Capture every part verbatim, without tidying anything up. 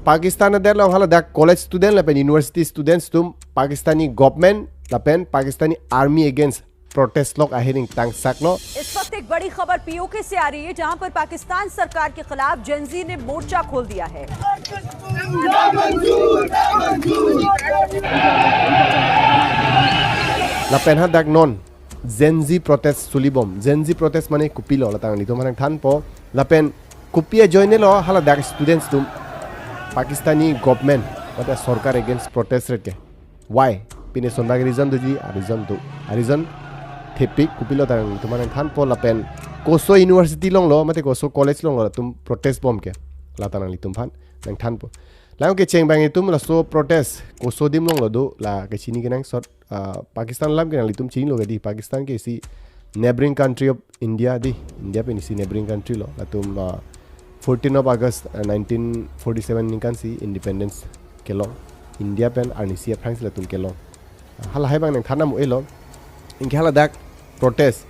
Pakistan adet along haladak college student lapen university students atum Pakistani government lapen Pakistani army against protest lok ahiring tangsaklo. इस वक्त एक बड़ी खबर पीओके से आ रही है, जहां पर पाकिस्तान सरकार के खिलाफ जेनजी ने मोर्चा खोल दिया है। Lapen hadak non Gen Z protest sulibom. Gen Z protest mane kopilo, la ta nanglitum aphan nangthanpo. Lapen kopi ajoine lo haladak students atum Pakistani government mate sorkar against protest ret ke. Why? Pine son bag reason doji, a reason do. A reason thepik, kopilo ta nanglitum aphan nangthanpo. Lapen koso university along lo mate koso college along lo atum protest bom ke, la ta nanglitum aphan nangthanpo. Lang kecheng abang itum laso protest koso adim along lo do, la kechini kenangsot, ah, Pakistan alam ke nanglitum chinilo ke di. Pakistan ke isi neighboring country of India di. India pen isi neighboring country lo. Latum, ah, fourteen of August, ah, nineteen forty-seven aningkan si independence kelong. India pen arnisi aphrang si latum kelong. Ah, halahai abang nangthan nam-elo. Anke haladak protest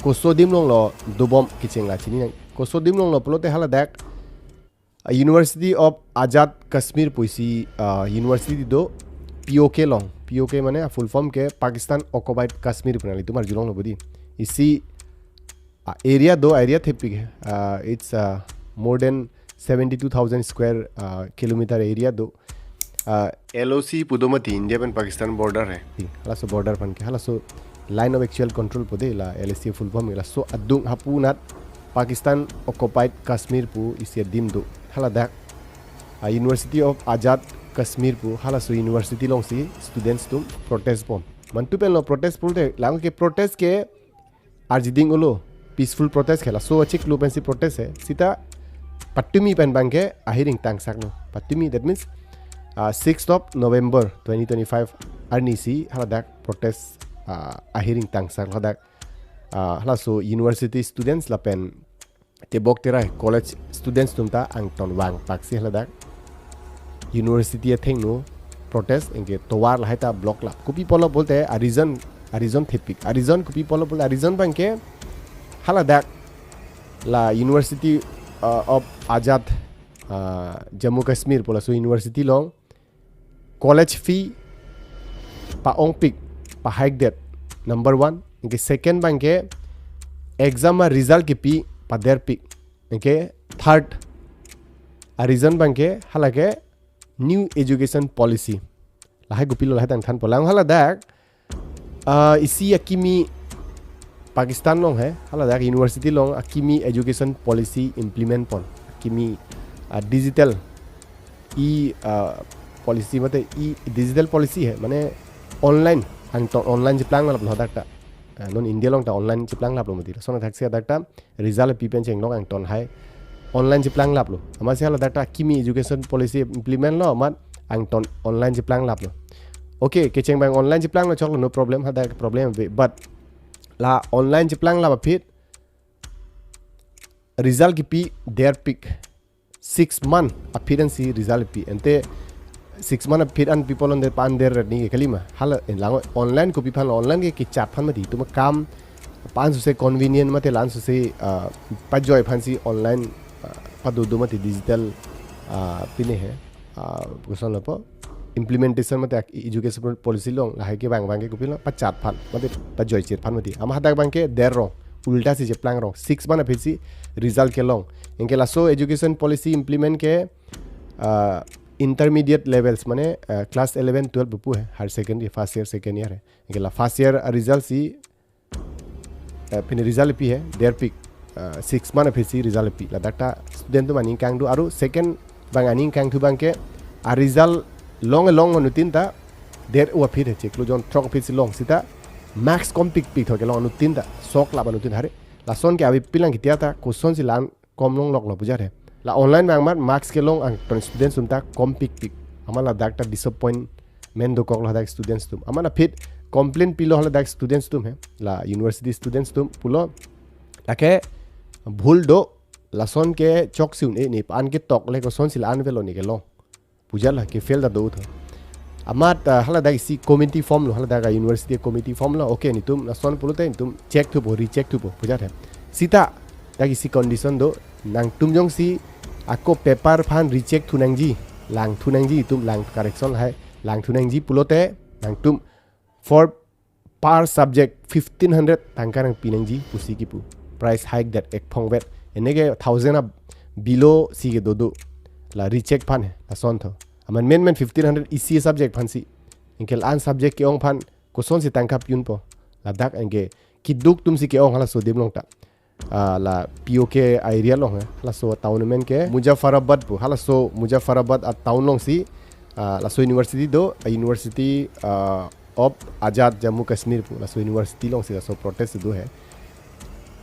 koso adim along lo dobom kecheng, la chini nang. Koso adim along lo pulote haladak, ah, University of Azad Kashmir pu isi, ah, university do, P O K along. P O K mane a full form ke Pakistan Occupied Kashmir pu, nanglitum arjulonglo bodi. Isi, ah, area do, area thepik, ah, it's, ah, more than seventy-two thousand square, ah, kilometer area do. Ah, L O C pu do mati, India pen Pakistan border hai. Di, halaso border aphan ke, halaso Line of Actual Control pu de, la L A C full form, laso adung hapunat Pakistan Occupied Kashmir pu isi adim do. Haladak, ah, University of Azad Kashmir pu, halaso university along si students atum protest bom. Mantu pen lo protest pulote, lang ke protest ke arjiding ulo, peaceful protest ke, laso achiklo pensi protest hai. Sita patumi pen abang ke ahiring tangsaklo. Patumi, that means, ah, sixth of November twenty twenty-five arni si haladak protest, ah, ahiring tangsak hadak, ah, halaso university students lapen tebok terai college students atum ta angton vangpaksi haladak university athengno protest, anke tovar lahai ta block lap. Kopi apotlo pulote a reason, a reason thepik. A reason kopi apotlo pulote, a reason abang ke haladak la University, uh, of Azad, uh, Jammu Kashmir pu laso university along college fee pa-ongpik, pa-hike det, number one. Anke second abang ke exam a-result kipi paderpik. Anke third a reason abang ke hala ke new education policy. Lahai kopilo, lahai ta nangthanpo. Lang haladak, ah, isi akimi Pakistan along hai, haladak university along akimi education policy implement pon. Akimi, ah, digital e, ah, policy mate e-digital policy hai, mane online, angton online cheplang laplo hadak ta. Ah, non India along ta online cheplang laplo mati. Lason athaksi hadak ta result pi pen chenglok angton hai online cheplang laplo. Amatsi haladak ta akimi education policy implement lo, amat angton online cheplang laplo. Okay, kecheng abang online cheplang lo choklo, no problem, hadak problem ave, but la online cheplang lap aphi result kipi derpik. Six month aphi ansi result pi. Ante six month aphi an people on the pan der ni ke kalima. Hala, eh, lang online kopi aphan, online ke kechat aphan mati. Itum akam aphan suse convenient mate la-an suse, ah, pajoi aphansi online, ah, padodo mati digital, ah, pine hai. Ah, koson lapu implementation mate ak-, education policy along lahai ke abang abang ke kopilo pachat aphan mate pajoi chir aphan mati. Amat hadak abang ke derrong, ulta si cheplangrong. Six month aphi si result kelong. Anke laso education policy implement ke, ah, intermediate levels mane, ah, class eleven, twelve pupu hai, higher secondary first year, second year hai. Anke la first year a-result si, eh, pine result pi hai derpik, eh, six month aphi si result pi. Ladak ta student atum aning kangdu, aru second abang aning kangthu abang ke a-result long along manutin ta der-o aphi hai, chiklo jon throk aphi si long, sita marks kompikpik tho kelong anutin ta, sok lap anutin hari. Lason ke ave pilang kitia ta, kosonsi la-an kom longloklo pu jat hai. La online abang amat marks kelong angton students atum ta kompikpik. Amat ladak ta disappointment dokoklo hadak students atum. Amat aphi complain pilo haladak students atum hai. La university students atum pulo, lake bhul do, lason ke chok si un-e, ne an ketok le kosonsi la-an avelo ne kelong pu jat la ke fail ta do tho. Amat, ah, haladak isi committee form lo, haladak a-university committee form lo. Okay, netum lason pulote netum check thupo, recheck thupo pu jat hai. Sita dak isi condition do, nangtum jongsi ako paper aphan recheck thu nangji, Langthu nangji, itum lang correction lahai langthu nangji pulote nangtum for per subject fifteen hundred tangka nangpi nangji pusi kipu. Price hike that ekphong vet. Eneke thousand a below si kedo do. La recheck aphan he, lason tho. Amat main main fifteen hundred isi subject aphansi. Anke la-an subject ke-ong aphan kosonsi tangka pi-unpo. Ladak anke keduk atumsi ke-ong halaso adim along ta. Ah, la P O K area along he. Halaso town amen ke Muzaffarabad pu. Halaso Muzaffarabad atown alongsi, ah, laso university do, a University, ah, of Azad Jammu Kashmir pu. Laso university alongsi laso protest do he.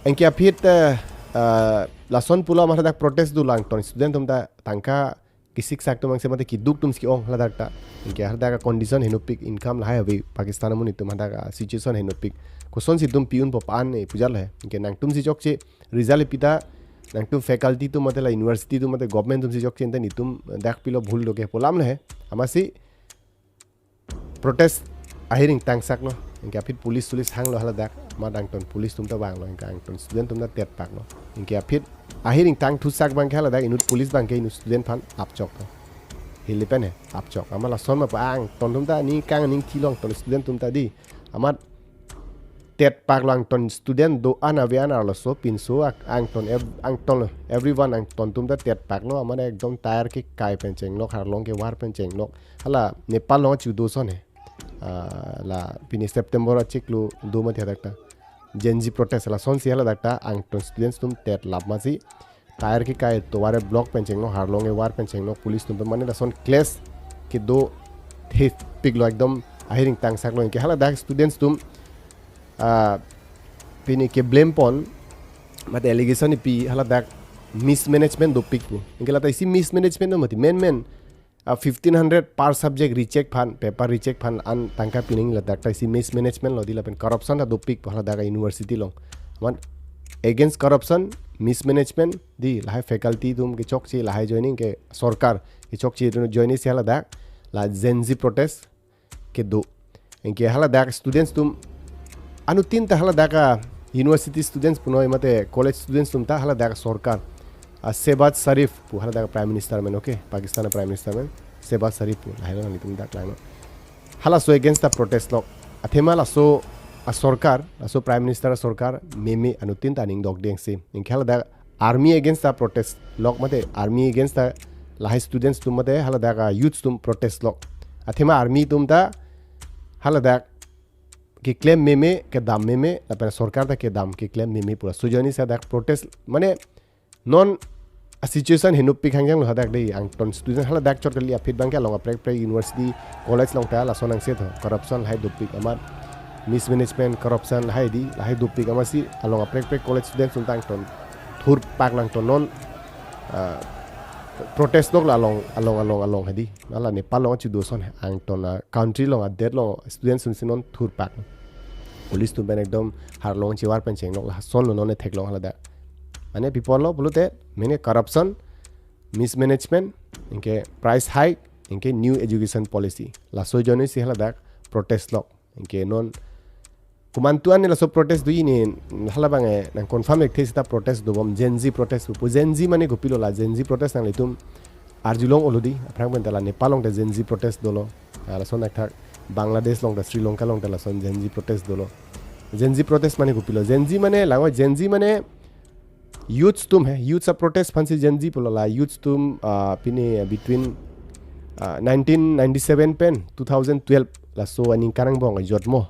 Anke aphi, eh, ah, lason pulo amat hadak protest do, langton student atum ta tangka kesiksak atum angse mate keduk atumsi ke-ong haladak ta. Anke haladak a condition henopik, income lahai ave, Pakistan amonit atum hadak a situation henopik. Kosonsi itum pi-unpo pa-an e pujar lo he. Anke nangtumsi chokche result pi ta, nangtum faculty atum mate la university atum mate government atumsi chokche anta netum dak pilo bhul do ke pu alam lo he. Amatsi protest ahiring tangsaklo. Anke aphi police sulis hanglo haladak. Amat angton police atum ta vanglo. Anke angton student atum ta tetpaklo. Anke aphi ahiring tangthusak abangke haladak inut police abangke inut student aphan apchok lo. Hili pen he apchok. Amat lason ma pa angton atum ta ning kang ning thilong ton student atum ta dei. Amat tetpaklo angton student do-an ave-an arloso pinso ak-, angton ev-, angton everyone angton atum ta tetpaklo. Amat ekdom tyre kekai pen chenglok, harlong kevar pen chenglok. Hala Nepal along chudo ason he. Ah, la pini September achiklo do mati hadak ta. Gen Z protest lasonsi haladak ta angton students atum tetlap amatsi tyre kekai tovar block pen chenglok, harlong kevar pen chenglok, police atum pen mane lason clash kedo thepiklo, ekdom ahiring tangsaklo. Anke haladak students atum, ah, pini keblame pon mate allegation pi haladak mismanagement dopik pu. Anke la ta isi mismanagement do mati, main main, ah, fifteen hundred per subject recheck aphan, paper recheck aphan an tangka pi nangji, ladak ta isi mismanagement lo dei, lapen corruption ta dopik pu haladak a university along. Amat against corruption, mismanagement dei, lahai faculty atum kechokche, lahai ajoine ke sorkar kechokche atum ajoinesi haladak la Gen Z protest kedo. Anke haladak students atum anuttin ta haladak a university students punoi mate college students atum ta haladak sorkar, ah, Shehbaz Sharif pu haladak Prime Minister amen, okay, Pakistan Prime Minister amen Shehbaz Sharif pu, lahai lo nanglitum dak langnon. Halaso against ta protest lok. Athema laso a sorkar, laso Prime Minister sorkar meme anuttin ta aning dokde angse. Anke haladak army against ta protest lok mate army against ta lahai students atum mate haladak a youths atum protest lok. Athema army atum ta haladak keklem meme, kedam meme, lapen sorkar ta kedam keklem meme pu laso ajoinesi hadak protest, mane non a situation henopik hangjang lo hadak dei, angton student haladak chot kali, aphi abangke along aprek aprek university college along ta lason angse tho, corruption lahai dopik amat, mismanagement, corruption lahai dei, lahai dopik amatsi along aprek aprek college students atum ta angton thurpak nangton non, ah, protest lok la along, along, along, along hedi. Hala Nepal along chudo ason he, angton a country along, a det along students atumsi non thurpak. Police atum pen ekdom harlong chevar pen chenglok, lason lo non e theklong haladak. Mane pi apotlo pulote, mane corruption, mismanagement, anke price hike, anke new education policy. Laso ajoinesi haladak protest lok. Anke non komantu an ne laso protest do, ne hala abang e nang confirm ekthe seta protest dobom, Gen Z protest pu. Gen Z mane kopilo la, Gen Z protest nanglitum arjulong olo dei, aphrang pen ta la Nepal along ta Gen Z protest dolo. Ah, lason thakthak Bangladesh along ta, Sri Lanka along ta lason Gen Z protest dolo. Gen Z protest mane kopilo? Gen Z mane lango, Gen Z mane youths atum he, youths a protest aphansi Gen Z pulo, la youths atum, ah, pini between, ah, nineteen ninety-seven pen two thousand twelve laso aningkan angbong jotmo,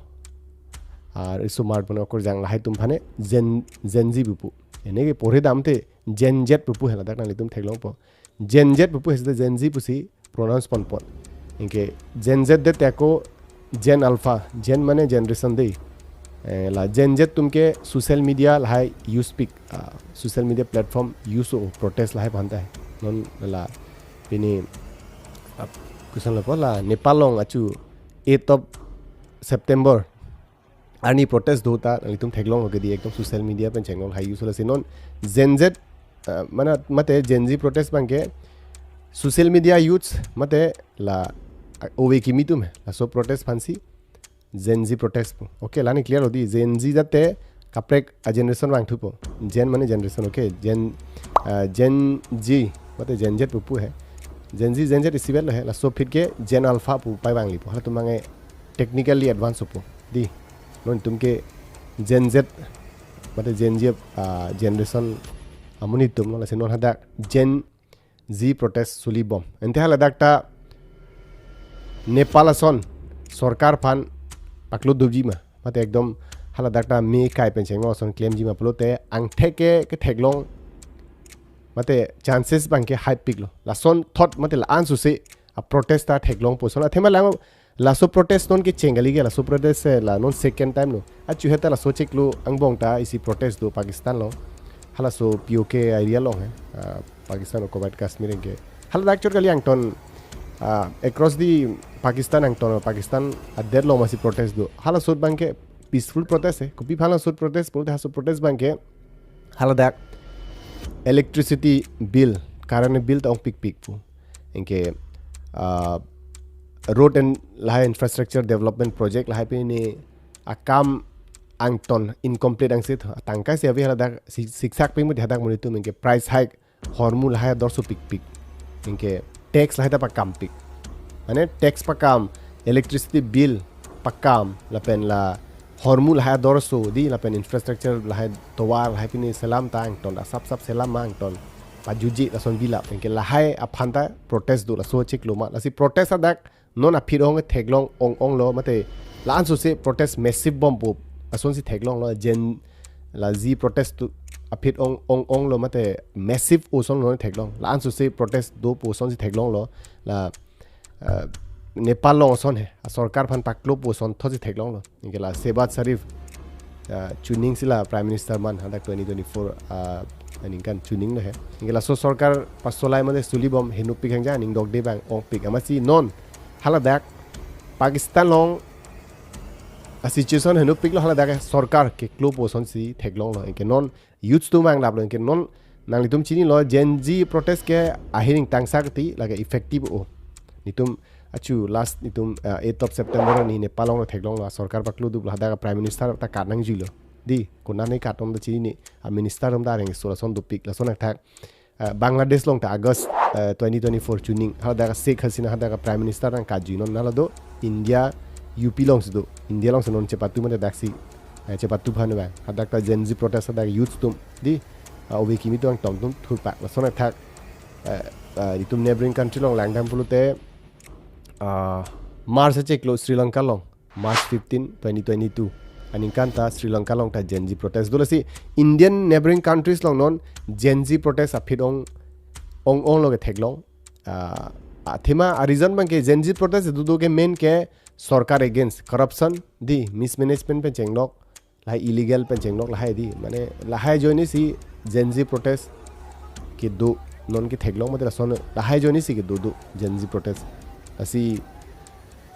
ah, risomar pen okorjang lahai atum aphan he Gen, Gen Z pupu. Ene ke porhe damte Gen Z pupu he, ladak nanglitum theklongpo. Gen Z pupu he seta Gen Z pusi pronounce ponpon. Anke Gen Z det ako Gen Alpha, Gen mane generation dei. Eh, la Gen Z atum ke social media lahai use pik, ah, social media platform use o protest lahai aphan ta he. Non la pini, ah, koson lapu la Nepal along achu eighth of September arni protest do ta nanglitum theklonglo ke dei, ekdom social media pen chenglok lahai use lo, lasi non Gen Z, ah, mane mate Gen Z protest abangke social media use mate la, ah, ove kimi atum he, laso protest aphansi Gen Z protest pu. Okay, la ne clear lo dei, Gen Z jate kaprek a generation vangthupo. Gen mane generation, okay, Gen, ah, Gen Z mate Gen Z pupu he. Gen Z, Gen Z isivet lo he, laso aphi ke Gen Alpha pu pai vangli pu. Halatum abang ke technically advance po. Dei, non itum ke Gen Z, mate Gen Z, ah, generation amonit atum lo, lasi non hadak Gen Z protest suli bom. Ante haladak ta Nepal ason sorkar aphan paklo dupji ma, mate ekdom haladak ta me kai pen chenglo ason klemji ma pulote angthek ke ketheklong, mate chances abang ke haipik lo. Lason thot mate la-an suse a protest ta theklong puson. Athema lang laso protest non kecheng kali ke, laso protest, eh, la non second time lo. Achu heta laso chiklo angbong ta isi protest do Pakistan lo. Halaso P O K area along he. Ah, Pakistan occupied Kashmir ke. Haladak chot kali angton, ah, across the Pakistan angton, Pakistan adet along masi protest do. Halaso abang ke peaceful protest he. Kopi aphan laso protest pulote, halaso protest abang ke haladak electricity bill, current bill ta ongpikpik pu. Anke, ah, road and lahai infrastructure development project lahai pini akam angton incomplete angsit. Tangka si ave haladak si-, siksak ping mati hadak amonit atum anke price hike, hormu lahai ador sopikpik. Anke tax lahai ta pakampik. Mane tax pakam, electricity bill pakam, lapen la hormu lahai ador so dei, lapen infrastructure lahai tovar lahai pini selam ta angton, asap sap selam ma angton pajutji lason bilap. Anke lahai aphan ta protest do laso chiklo ma. Lasi protest hadak non aphi ong theklong ong ong lo, mate la-an suse protest massive bom pu asonsi theklong lo, Gen, la Z protest tu aphi ong ong ong lo, mate massive oson lo theklong. La-an suse protest do pu asonsi theklong lo. La, eh, Nepal along ason he, a sorkar aphan paklo pu ason thotsi theklong lo. Anke la Shehbaz Sharif, ah, chuning si la Prime Minister man hadak twenty twenty-four, ah, aningkan chuning lo he. Anke laso sorkar pasolai mate suli bom, henopik hangja aning dokde abang ongpik. Amatsi non haladak Pakistan along a situation henopik lo, haladak sorkar keklo pu asonsi theklong lo. Anke non youths atum anglap lo, anke non nanglitum chinilo Gen Z protest ke ahining tangsak ti lake effective o. Netum achu last netum, eh, eighth of September ni Nepal along theklong lo, sorkar paklo dup lo, hadak Prime Minister ta kat nangjuilo. Dei, konane kat atum ta chinine, a minister atum ta areng so lason dopik, lason athak. Eh, Bangladesh along ta August, eh, twenty twenty-four chuning, hadak Sheikh Hasina hadak Prime Minister nangkatjui, non nala do India U P alongsi do, India alongsi non chepatu mate daksi, eh, chepatu aphan abang. Hadak ta Gen Z protest hadak youth atum dei, ah, ove kimi atum angtong atum thurpak, lason athak, eh, eh, itum neighboring country along langdam pulote, ah, March achiklo Sri Lanka along, March fifteen, twenty twenty-two aningkan ta Sri Lanka along ta Gen Z protest do. Lasi Indian neighboring countries along non Gen Z protest aphi ong ong ong lo ketheklong. Ah, athema a reason abang ke Gen Z protest do do ke main ke sorkar against corruption dei, mismanagement pen chenglok, lahai illegal pen chenglok lahai dei, mane lahai ajoine si Gen Z protest kedo, non ketheklong mate lason lahai ajoine si kedo do Gen Z protest. Lasi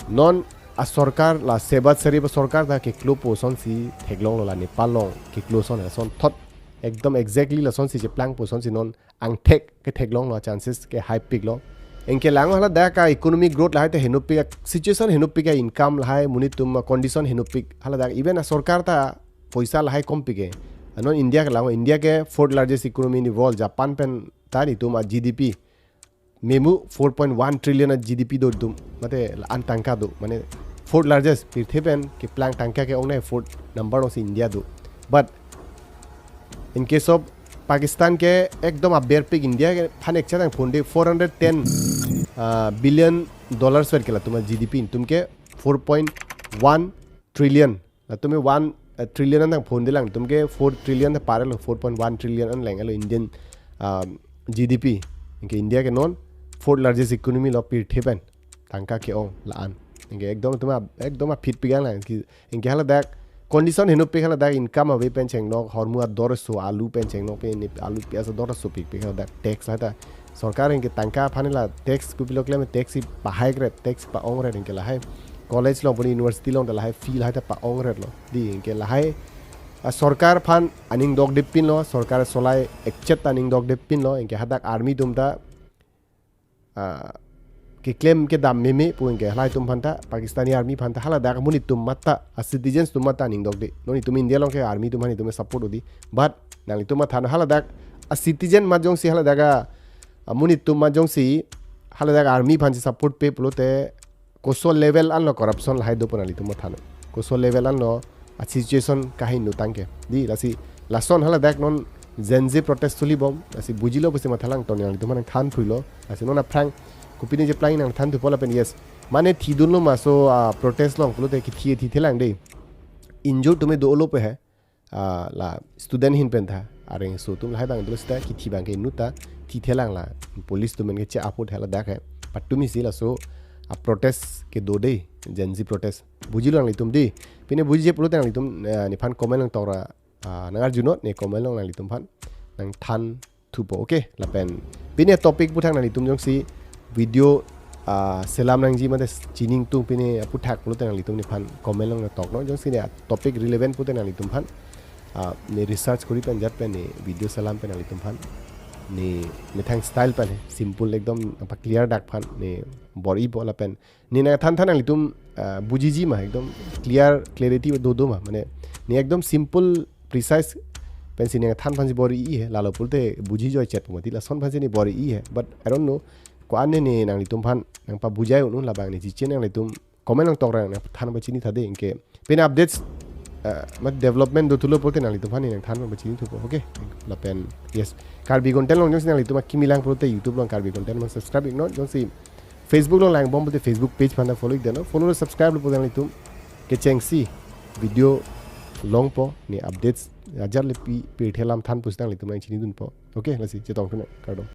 non a sorkar, la Shehbaz Sharif sorkar ta keklo pu asonsi theklong lo, la Nepal along keklo ason, lason thot ekdom exactly lasonsi cheplang pu asonsi non angthek ketheklong lo, chances ke haipik lo. Anke lang haladak a economic growth lahai ta henopik, a situation henopik, a income lahai, monit atum a condition henopik, haladak even a sorkar ta poisa lahai kompik ke. Anon India ke lang, India ke fourth largest economy in the world, Japan pen ta netum a G D P, memu four point one trillion a G D P do atum, mate la-an tangka do, mane fourth largest pirthe pen keplang tangka ke-ongnei fourth number alongsi India do. But in case of Pakistan ke ekdom aberpik, India ke phan ekcha tang phonde four hundred ten, ah, billion dollars vet ke latum a G D P, netum ke four point one trillion. Latum ke one, eh, trillion an tang phonde lang, netum ke four trillion ta parlo, four point one trillion an lang alo Indian, ah, G D P. Anke India ke non fourth largest economy lo pirthe pen, tangka ke-ong la-an. Anke ekdom atum a, ekdom aphitpik lang. Anke, anke haladak condition henopik, haladak income ave pen chenglok, hormu ador so, alu pen chenglok, pen ni alu piyaj ador sopikpik, haladak tax lahai ta. Sorkar anke tangka aphan la tax kopilo klem, tax si pahai kret, tax pa-ong kret anke lahai. College along puni university along ta lahai fee lahai ta pa-ong kret lo. Dei, anke lahai a sorkar aphan aning dokde pin lo, sorkar solai ekchet ta aning dokde pin lo, anke hadak army atum ta, ah, keklem kedam meme pu anke halai atum aphan ta, Pakistani army aphan ta, haladak amonit atum amat ta, a citizens atum amat ta aning dokde. Non itum India along ke army atum aphan itum support do dei. But nanglitum matha non haladak a citizen amat jongsi haladak a, amonit atum amat jongsi haladak army aphansi support pe pulote koso level anlo corruption lahai do pu nanglitum matha non. Koso level anlo a situation kaheno tangke. Dei, lasi lason haladak non Gen Z protest thuli bom, lasi bujilo pusi mathalang ton nanglitum aphan nangthan thuilo. Lasi non aphrang kopine cheplang nangthan thupo lapen yes. Mane thidunlo ma so, ah, protest along pulote kithi thithelang dei. Injured atum do-olo pe he. Ah, la student ahin pen tha. Areng so atum lahai abang dolo seta kithi abangke inut ta thithelang la. Police atum ke che apot haladak he. Patumi si laso a protest kedo dei, Gen Z protest. Bujilo nanglitum dei. Pine bujije pulote nanglitum, eh, nephan comment nangtok ra, ah, nangarjunon, ne comment along nanglitum aphan nangthan thupo, okay? Lapen pine topic aphuthak nanglitum jongsi video, ah, selam nangji mate chini ingtung pine aphuthak pulote nanglitum nephan comment along nangtoknon, jongsi ne topic relevant pulote nanglitum aphan, ah, ne research kori pen jat pen ne video selam pen nanglitum aphan ne methang style pen he, simple ekdom apa clear dak aphan ne bor-ipo lapen ne nangthan than nanglitum, ah, bujiji ma ekdom clear, clarity do do ma, mane ne ekdom simple, precise pensi nangthan aphansi bor-i he, lalo pulote buji joichet pu mati, lason aphansi ne bor-i he. But I don't know, ko-an ne ne nanglitum aphan nangpabujai un-un, labang ne chichen nanglitum comment nangtok ra nangthan pachini tha dei, anke pine updates, ah, mat development do thulo pulote nanglitum aphan ne nangthan pachini thupo, okay? Lapen yes, Karbi content along jongsi nanglitum akimi lang pulote YouTube along Karbi content aphan subscribe iknon, jongsi Facebook along lang bom pulote Facebook page aphan ta follow ikdunnon. Follow subscribe lo pulote nanglitum kechengsi video longpo, ne updates ajar le pi pirthe alam than pusi nanglitum nangchinidunpo. Okay, lasi chetong thunang, kardom.